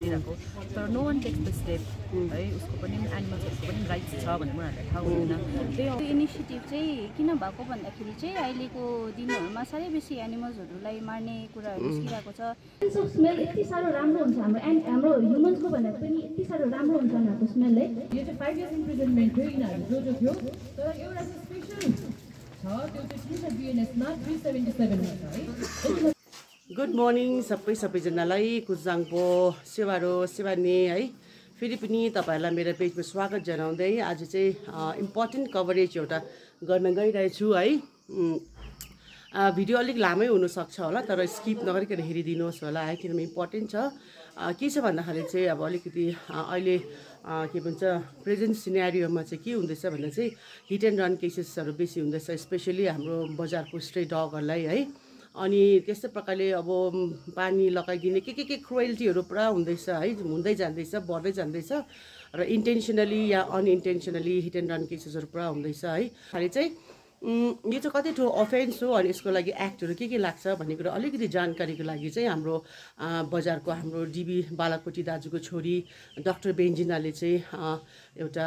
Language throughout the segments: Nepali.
गरिदिरहेको तर no one takes the step है उसको पनि एनिमल्सहरूको पनि राइट्स छ भन्ने उनीहरूलाई थाहा हुँदैन त्यो इनिसिएटिभ चाहिँ किन भएको भन्दाखेरि चाहिँ अहिलेको दिनहरूमा साह्रै बेसी एनिमल्सहरूलाई मार्ने कुराहरू निस्किरहेको छ स्मेल यति साह्रो राम्रो हुन्छ हाम्रो ह्युमन्सको भन्दा पनि यति साह्रो राम्रो हुन्छ उनीहरूको स्मेल है यो चाहिँ 5 years इम्प्रिजनमेन्ट थियो यिनीहरू जो थियो तर एउटा स्पेसल छ त्यो चाहिँ 3 बिएनएसमा 377 हुन्छ है गुड मर्निङ सबैजनालाई कुजाङको सेवारो सेवानी है फेरि पनि तपाईहरुलाई मेरो पेजमा स्वागत जनाउँदै आज चाहिँ इम्पोर्टेन्ट कभरेज एउटा गर्न गइरहेछु है भिडियो अलिक लामै हुन सक्छ होला तर स्किप नगरिकन हेरिदिनुहोस् होला है किनभने इम्पोर्टेन्ट छ के छ भन्दाखेरि चाहिँ अब अलिकति अहिले के भन्छ प्रेजेन्ट सिनेरियोमा चाहिँ के हुँदैछ भन्दा चाहिँ हिट एन्ड रन केसेसहरू बेसी हुँदैछ स्पेशली हाम्रो बजारको स्ट्रे डगहरूलाई है अनि त्यस्तै प्रकारले अब पानी लगाइदिने के क्रुएल्टीहरू पुरा हुँदैछ है हुँदै जाँदैछ बढ्दै जाँदैछ र इन्टेन्सनली या अनइन्टेन्सनली हिट एन्ड रन केसेसहरू पुरा हुँदैछ है खालि चाहिँ यो चाहिँ कति ठुलो अफेन्स हो अनि यसको लागि एक्टहरू के लाग्छ भन्ने कुरा अलिकति जानकारीको लागि चाहिँ हाम्रो बजारको हाम्रो डिबी बालाकोटी दाजुको छोरी डाक्टर बेन्जिनाले चाहिँ एउटा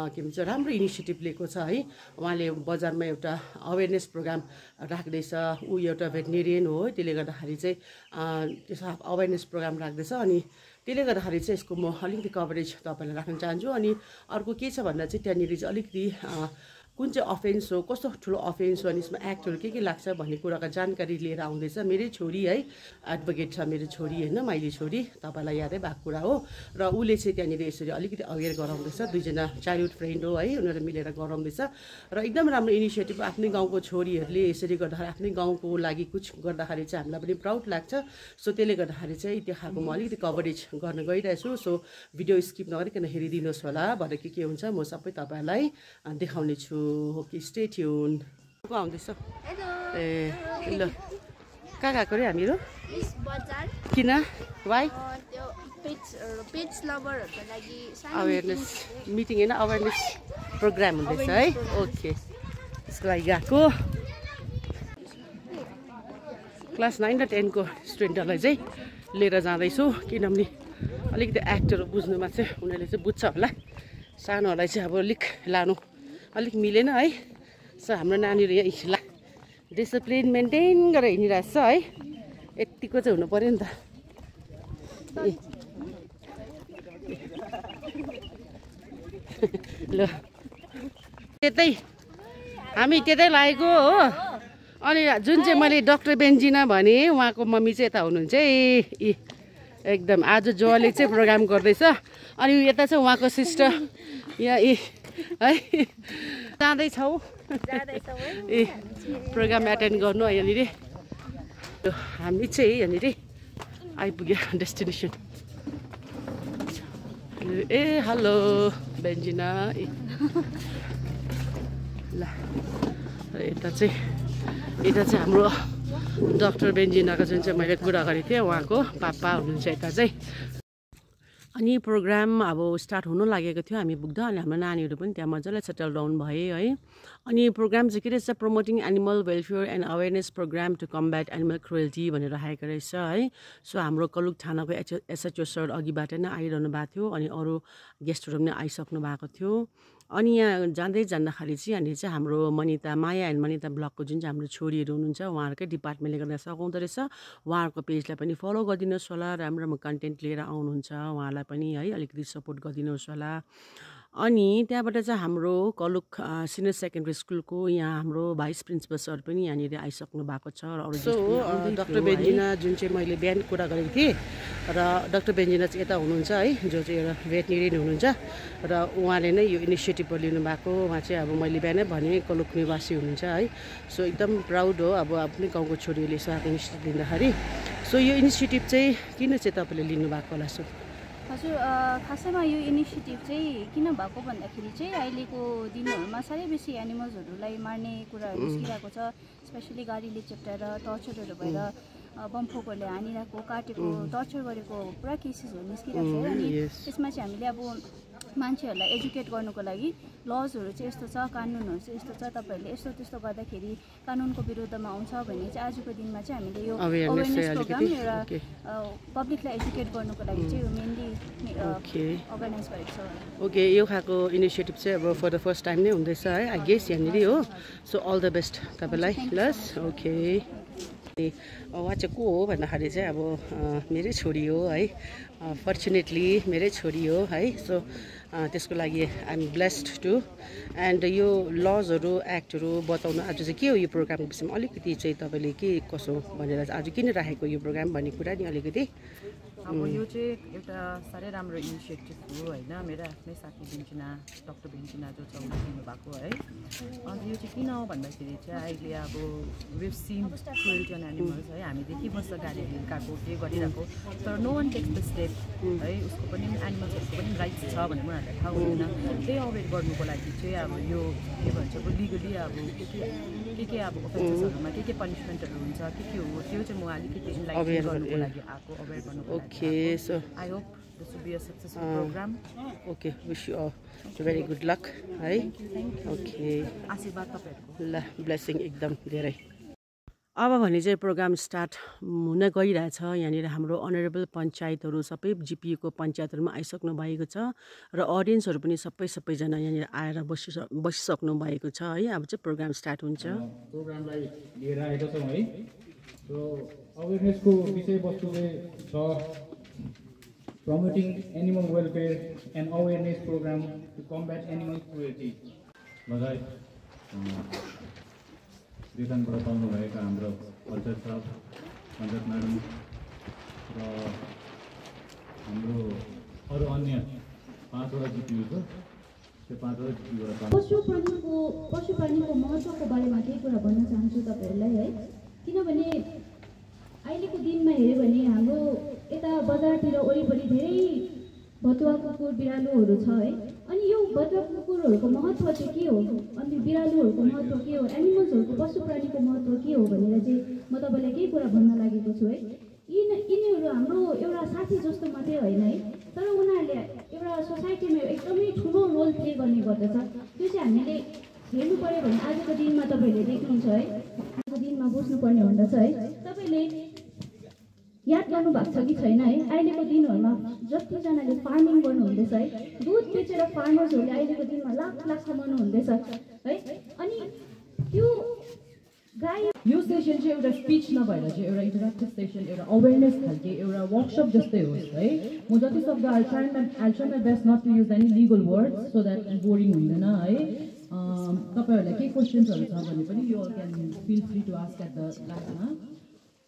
के भन्छ राम्रो इनिसिएटिभ लिएको छ है उहाँले बजारमा एउटा अवेरनेस प्रोग्राम राख्दैछ ऊ एउटा भेटनेरियन हो त्यसले गर्दाखेरि चाहिँ त्यसो अवेरनेस प्रोग्राम राख्दैछ अनि त्यसले गर्दाखेरि चाहिँ यसको म अलिकति कभरेज तपाईँलाई राख्न चाहन्छु अनि अर्को के छ भन्दा चाहिँ त्यहाँनिर चाहिँ अलिकति कुन चाहिँ अफेन्स हो कस्तो ठुलो अफेन्स हो अनि यसमा एक्टहरू के लाग्छ भन्ने कुराको जानकारी लिएर आउँदैछ मेरै छोरी है एडभोकेट छ मेरो छोरी होइन माइली छोरी तपाईँलाई यादै भएको कुरा हो र उसले चाहिँ त्यहाँनिर यसरी अलिकति अवेर गराउँदैछ दुईजना चाइल्डहुड फ्रेन्ड हो है उनीहरू मिलेर गराउँदैछ र एकदम राम्रो इनिसिएटिभ आफ्नै गाउँको छोरीहरूले यसरी गर्दाखेरि आफ्नै गाउँको लागि कुछ गर्दाखेरि चाहिँ हामीलाई पनि प्राउड लाग्छ सो त्यसले गर्दाखेरि चाहिँ त्यो खालको म अलिकति कभरेज गर्न गइरहेछु सो भिडियो स्किप नगरिकन हेरिदिनुहोस् होला भरे के हुन्छ म सबै तपाईँहरूलाई देखाउने छु ओके स्टे ट्युन को आउँदैछ ए ल कहाँ गएको रे हामीहरू किन वाइ अवेरनेस मिटिङ होइन अवेरनेस प्रोग्राम हुँदैछ है ओके त्यसको लागि गएको क्लास 9 र 10 को स्टुडेन्टहरूलाई चाहिँ लिएर जाँदैछु किनभने अलिकति एक्टहरू बुझ्नुमा चाहिँ उनीहरूले चाहिँ बुझ्छ होला सानोहरूलाई चाहिँ अब अलिक लानु अलिक मिलेन है सो हाम्रो नानीहरू यहाँ डिसिप्लिन मेन्टेन गरेर हिँडिरहेछ है यतिको चाहिँ हुनु पऱ्यो नि त ल त्यतै हामी त्यतै लागेको हो अनि जुन चाहिँ मैले डाक्टर बेन्जिना भने उहाँको मम्मी चाहिँ यता हुनुहुन्छ ए एकदम आज जोले चाहिँ प्रोग्राम गर्दैछ अनि यता चाहिँ उहाँको सिस्टर यहाँ है जाँदैछौ ए प्रोग्राम एटेन्ड गर्नु यहाँनिर हामी चाहिँ यहाँनिर आइपुग्यो डेस्टिनेसन ए हेलो बेन्जिना ए ल यता चाहिँ हाम्रो डाक्टर बेन्जिनाको जुन चाहिँ मैले कुरा गरेको थिएँ उहाँको पापा हुनुहुन्छ यता चाहिँ अनि प्रोग्राम अब स्टार्ट हुन लागेको थियो हामी पुग्दा अनि हाम्रो नानीहरू पनि त्यहाँ मजाले सेटल डाउन भए है अनि प्रोग्राम चाहिँ के रहेछ promoting animal welfare and awareness program to combat animal cruelty भनेर राखेको रहेछ है सो हाम्रो कलुक थानाको एसएचओ सर अघिबाट नै आइरहनु भएको थियो अनि अरू गेस्टहरू पनि आइसक्नु भएको थियो अनि यहाँ जाँदै जाँदाखेरि चाहिँ यहाँनिर चाहिँ हाम्रो मनिता माया एन्ड मनिता ब्लकको जुन चाहिँ हाम्रो छोरीहरू हुनुहुन्छ उहाँहरूकै डिपार्टमेन्टले गर्दा सघाउँदो रहेछ उहाँहरूको पेजलाई पनि फलो गरिदिनुहोस् होला राम्रो राम्रो कन्टेन्ट लिएर आउनुहुन्छ उहाँलाई पनि है अलिकति सपोर्ट गरिदिनुहोस् होला अनि त्यहाँबाट चाहिँ हाम्रो कलुक सिनियर सेकेन्डरी स्कुलको यहाँ हाम्रो भाइस प्रिन्सिपल सर पनि यहाँनिर आइसक्नु भएको छ र अरू डाक्टर बेन्जिना जुन चाहिँ मैले बिहान कुरा गरेको थिएँ र डाक्टर बेन्जिना चाहिँ यता हुनुहुन्छ है जो चाहिँ एउटा भेटनेरियन हुनुहुन्छ र उहाँले नै यो इनिसिएटिभ लिनुभएको उहाँ चाहिँ अब मैले बिहानै भने कलुक निवासी हुनुहुन्छ है सो एकदम प्राउड हो अब आफ्नै गाउँको छोरीहरूले यसो इनिसिएटिभ लिँदाखेरि सो यो इनिसिएटिभ चाहिँ किन चाहिँ तपाईँले लिनुभएको होला सो हजुर खासैमा यो इनिसिएटिभ चाहिँ किन भएको भन्दाखेरि चाहिँ अहिलेको दिनहरूमा साह्रै बेसी एनिमल्सहरूलाई मार्ने कुराहरू निस्किरहेको छ स्पेसली गाडीले चेप्टाएर टर्चरहरू भएर बमफोकहरूले हानिरहेको काटेको टर्चर गरेको पुरा केसेसहरू निस्किरहेको छ अनि त्यसमा चाहिँ हामीले अब मान्छेहरूलाई एजुकेट गर्नुको लागि लजहरू चाहिँ यस्तो छ कानुनहरू चाहिँ यस्तो छ तपाईँहरूले यस्तो त्यस्तो गर्दाखेरि कानुनको विरुद्धमा आउँछ भने चाहिँ आजको दिनमा चाहिँ हामीले यो अवेरनेस प्रोग्राम एउटा पब्लिकलाई एजुकेट गर्नुको लागि चाहिँ यो मेनली अर्गनाइज गरेको छ। ओके, यो खालको इनिसिएटिभ चाहिँ अब फर द फर्स्ट टाइम नै हुँदैछ है आई गेस यहाँनिर हो। सो अल द बेस्ट तपाईँलाई। लस ओके, उहाँ चाहिँ को हो भन्दाखेरि चाहिँ अब मेरै छोरी हो है, फर्चुनेटली मेरै छोरी हो है। सो त्यसको लागि I am blessed to. And यो लजहरू एक्टहरू बताउनु आज चाहिँ के हो यो प्रोग्रामको विषयमा अलिकति चाहिँ तपाईँले के कसो भनेर आज किन राखेको यो प्रोग्राम भन्ने कुरा नि अलिकति। अब यो चाहिँ एउटा साह्रै राम्रो इनिसिएटिभ हो होइन। मेरो आफ्नै साथी भिन्चिना, डक्टर भिन्चिना जो छ उनले दिनुभएको है। अन्त यो चाहिँ किन हो भन्दाखेरि चाहिँ अहिले अब we've seen cruelty on animals है, हामी देखिबस्छ गाडी हिर्काएको के गरिरहेको, तर no one takes the step है। उसको पनि एनिमल्सहरूको पनि राइट्स छ भन्ने उनीहरूलाई थाहा हुँदैन। त्यही अवेर गर्नुको लागि चाहिँ अब यो के भन्छ अब लिगली अब के अब अफेन्सेसहरूमा के पनिसमेन्टहरू हुन्छ के हो त्यो चाहिँ म अलिकति इन्लाइट गर्नुको लागि आएको, अवेर गर्नुको लागि। Okay, so I hope this will be a successful program. Okay, wish you all very good luck. है ओके, आशीर्वाद तपाईहरुको ल ब्लेसिङ एकदम धेरै। अब भने चाहिँ प्रोग्राम स्टार्ट हुन गइरहेछ। यहाँनिर हाम्रो अनरेबल पञ्चायतहरू सबै जिपियुको पञ्चायतहरूमा आइसक्नु भएको छ र अडियन्सहरू पनि सबैजना यहाँनिर आएर बसिसक्नु भएको छ है। अब चाहिँ प्रोग्राम स्टार्ट हुन्छ। प्रोग्रामलाई लिएर आएका छौँ है। सो अवेरनेसको विषयवस्तु छ promoting animal welfare and awareness program to combat animal cruelty लगायत देशानबाट पाउनुभएका हाम्रो अध्यक्ष साहब, पञ्चायत म्याडम र हाम्रो अरू अन्य 5वटा जिपियु छ, त्यो 5वटा जिपियुबाट पशुप्राणीको महत्त्वको बारेमा केही कुरा भन्न चाहन्छु तपाईँहरूलाई है। किनभने अहिलेको दिनमा हेऱ्यो भने हाम्रो यता बजारतिर वरिपरि धेरै भतुवा कुकुर बिरालुहरू छ है। अनि यो भतुवा कुकुरहरूको महत्त्व चाहिँ के हो, अनि बिरालुहरूको महत्त्व के हो, एनिमल्सहरूको पशुप्राणीको महत्त्व के हो भनेर चाहिँ म तपाईँलाई केही कुरा भन्न लागेको छु है। यिनीहरू हाम्रो एउटा साथी जस्तो मात्रै होइन है, तर उनीहरूले एउटा सोसाइटीमा एकदमै ठुलो रोल प्ले गर्ने गर्दछ। त्यो चाहिँ हामीले हेर्नु पऱ्यो भने आजको दिनमा तपाईँहरूले देख्नुहुन्छ है, आजको दिनमा बुझ्नुपर्ने हुँदछ है। तपाईँले याद गर्नुभएको छ कि छैन है, अहिलेको दिनहरूमा जतिजनाले फार्मिङ गर्नुहुँदैछ है, दुध बेचेर फार्मर्सहरूले अहिलेको दिनमा लाख कमाउनु हुँदैछ है। अनि त्यो गाई यो सेसन चाहिँ एउटा स्पिच नभएर चाहिँ एउटा इन्टरेक्टिभ सेसन, एउटा अवेरनेस खालके एउटा वर्कसप जस्तै होस् है। म जति सक्दो I'll try my best not to use any legal words so that boring हुँदैन है। तपाईँहरूलाई केही क्वेसन्सहरू छ भने पनि you all can feel free to ask at the लास्टमा।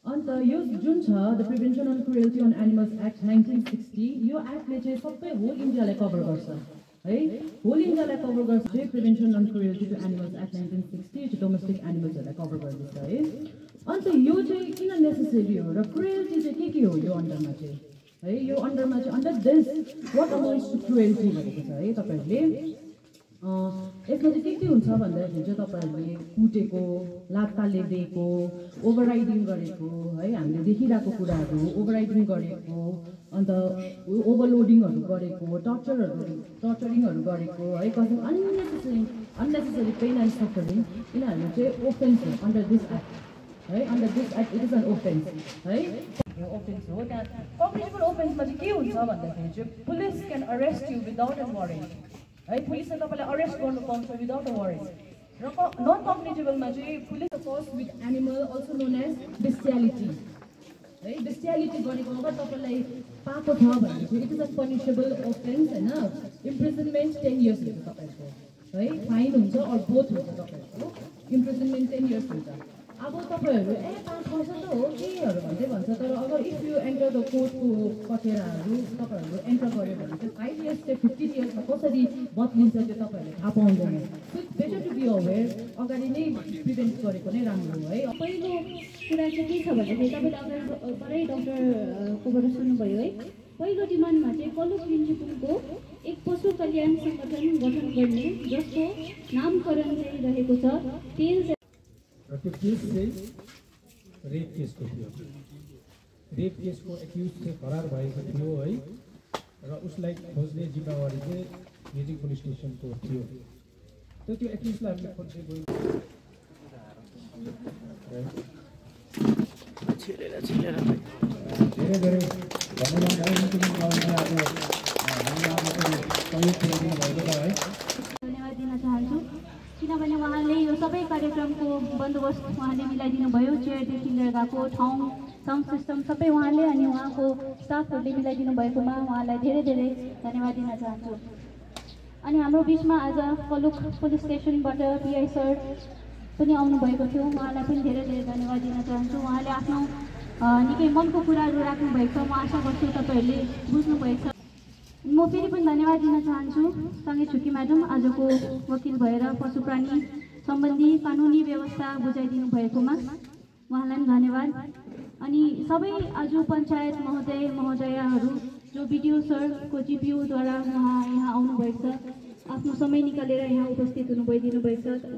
अन्त यो जुन छ the prevention on cruelty on animals act 1960, यो एक्टले चाहिँ सबै होल इन्डियालाई कभर गर्छ है। होल इन्डियालाई कभर गर्छ चाहिँ prevention on cruelty to animals act 1960 चाहिँ डोमेस्टिक एनिमल्सहरूलाई कभर गर्दैछ है। अन्त यो चाहिँ किन नेसेसरी हो र क्रुएल्टी चाहिँ के हो यो अन्डरमा चाहिँ है। यो अन्डरमा चाहिँ under this what amounts to cruelty भनेको छ है। तपाईँहरूले यसमा चाहिँ के हुन्छ भन्दाखेरि चाहिँ तपाईँहरूले कुटेको, लात्ताले दिएको, ओभरराइडिङ गरेको है, हामीले देखिरहेको कुराहरू ओभरराइडिङ गरेको, अन्त ओभरलोडिङहरू गरेको, टर्चरिङहरू गरेको है, कसै अननेसेसरी पेन एन्ड सफरिङ, यिनीहरू चाहिँ ओफेन्स हो अन्डर दिस एक्ट है। Under this act it is an offence है। यो ओफेन्स हो। त्यहाँ कग्निजेबल ओफेन्समा चाहिँ के हुन्छ भन्दाखेरि चाहिँ police can arrest you without an warrant है। पुलिसले तपाईँलाई अरेस्ट गर्नु पाउँछ विदाउट अ वारेन्ट। र नन कग्निजेबलमा चाहिँ police first with animal also known as bestiality है। बेस्टियालिटी गरेको अगर तपाईँलाई पाएको छ भने चाहिँ it is a punishable offence होइन। इम्प्रिजनमेन्ट 10 इयर्स हुन्छ तपाईँहरूको है, फाइन हुन्छ अर बोथ हुन्छ तपाईँहरूको। इम्प्रिजनमेन्ट 10 इयर्स हुन्छ। अब तपाईँहरू 5 वर्ष त हो केहरू भन्दै भन्छ, तर अगर इफ यु एन्टर द कोर्टको कचेराहरू तपाईँहरू एन्टर गऱ्यो भने चाहिँ 5 इयर्स चाहिँ 15 इयर्समा कसरी बदलिन्छ त्यो तपाईँहरूले थाहा पाउँदैन। So it's better to be aware, अगाडि नै प्रिभेन्ट गरेको नै राम्रो हो है। पहिलो कुरा चाहिँ के छ भन्दाखेरि तपाईँले अगाडिबाटै डक्टरकोबाट सुन्नुभयो है। पहिलो डिमान्डमा चाहिँ कल्लो प्रिन्सिपलको एक पशु कल्याण सङ्गठन गठन गर्ने जसको नामकरण चाहिँ रहेको छ तेल। र त्यो केस चाहिँ रेप केसको थियो। रेप केसको एक्युज चाहिँ फरार भएको थियो है, र उसलाई खोज्ने जिम्मेवारी चाहिँ गेजिङ पुलिस स्टेसनको थियो। त त्यो एक्युजलाई हामीले खोज्दै गयौँ। धेरै धेरै धन्यवाद। सहयोग पुर्याइदिनु भएको छ है। धन्यवाद दिन चाहन्छु किनभने उहाँले यो सबै कार्यक्रमको बन्दोबस्त उहाँले मिलाइदिनु भयो। चेयरदेखि लिएर गएको ठाउँ साउन्ड सिस्टम सबै उहाँले अनि उहाँको स्टाफहरूले मिलाइदिनु भएकोमा उहाँलाई धेरै धेरै धन्यवाद दिन चाहन्छु। अनि हाम्रो बिचमा आज कलुक पुलिस स्टेसनबाट पिआई सर पनि आउनुभएको थियो, उहाँलाई पनि धेरै धेरै धन्यवाद दिन चाहन्छु। उहाँले आफ्नो निकै मनको कुराहरू राख्नुभएको छ, म आशा गर्छु तपाईँहरूले बुझ्नुभएको छ। म फेरि पनि धन्यवाद दिन चाहन्छु सँगै छुकी म्याडम आजको वकिल भएर पशु प्राणी सम्बन्धी कानुनी व्यवस्था बुझाइदिनु भएकोमा उहाँलाई पनि धन्यवाद। अनि सबै आज पञ्चायत महोदय महोदयाहरू जो बिडिओ सरको जिपिओद्वारा उहाँ यहाँ आउनुभएको छ, आफ्नो समय निकालेर यहाँ उपस्थित हुनुभइदिनु भएको छ।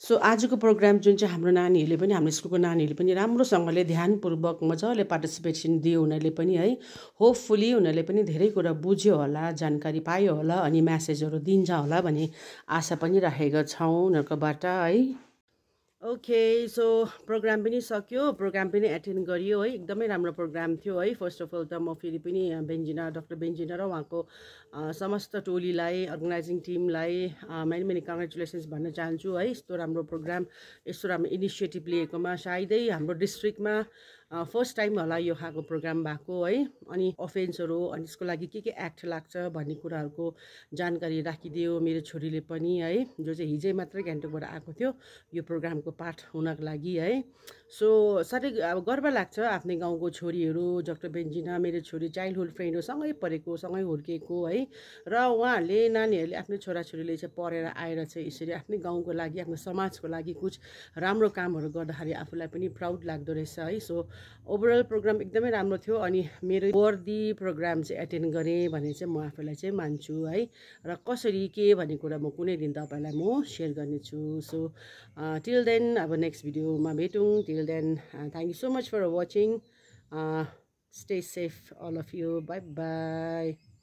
सो आजको प्रोग्राम जुन चाहिँ हाम्रो नानीहरूले पनि हाम्रो स्कुलको नानीहरूले पनि राम्रोसँगले ध्यानपूर्वक मजाले पार्टिसिपेसन दियो उनीहरूले पनि है। होपफुली उनीहरूले पनि धेरै कुरा बुझ्यो होला, जानकारी पायो होला अनि म्यासेजहरू दिन्छ होला भन्ने आशा पनि राखेका छौँ उनीहरूकोबाट है। ओके, सो प्रोग्राम पनि सक्यो, प्रोग्राम पनि एटेन्ड गरियो है। एकदमै राम्रो प्रोग्राम थियो है। फर्स्ट अफ अल त म फेरि पनि बेन्जिना डक्टर बेन्जिना र उहाँको समस्त टोलीलाई अर्गनाइजिङ टिमलाई मेनी मेनी कङ्ग्रेचुलेसन्स भन्न चाहन्छु है। यस्तो राम्रो प्रोग्राम यस्तो राम्रो इनिसिएटिभ लिएकोमा सायदै हाम्रो डिस्ट्रिक्टमा फर्स्ट टाइम होला यो खालको प्रोग्राम भएको है। अनि अफेन्सहरू अनि त्यसको लागि के एक्ट लाग्छ भन्ने कुराहरूको जानकारी राखिदियो मेरो छोरीले पनि है, जो चाहिँ हिजै मात्रै गान्तोकबाट आएको थियो यो प्रोग्रामको पार्ट हुनको लागि है। सो साह्रै अब गर्व लाग्छ आफ्नै गाउँको छोरीहरू डक्टर बेन्जिना मेरो छोरी चाइल्डहुड फ्रेन्ड हो, सँगै पढेको सँगै हुर्केको है। र उहाँहरूले नानीहरूले आफ्नो छोराछोरीले चाहिँ पढेर आएर चाहिँ यसरी आफ्नै गाउँको लागि आफ्नो समाजको लागि कुछ राम्रो कामहरू गर्दाखेरि आफूलाई पनि प्राउड लाग्दो रहेछ है। सो ओभरअल प्रोग्राम एकदमै राम्रो थियो अनि मेरो वर्दी प्रोग्राम चाहिँ एटेन्ड गरेँ भने चाहिँ म आफूलाई चाहिँ मान्छु है। र कसरी के भन्ने कुरा म कुनै दिन तपाईँलाई म सेयर गर्नेछु। सो टिल देन अब नेक्स्ट भिडियोमा भेटौँ। Till then thank you so much for watching. Stay safe all of you. Bye by.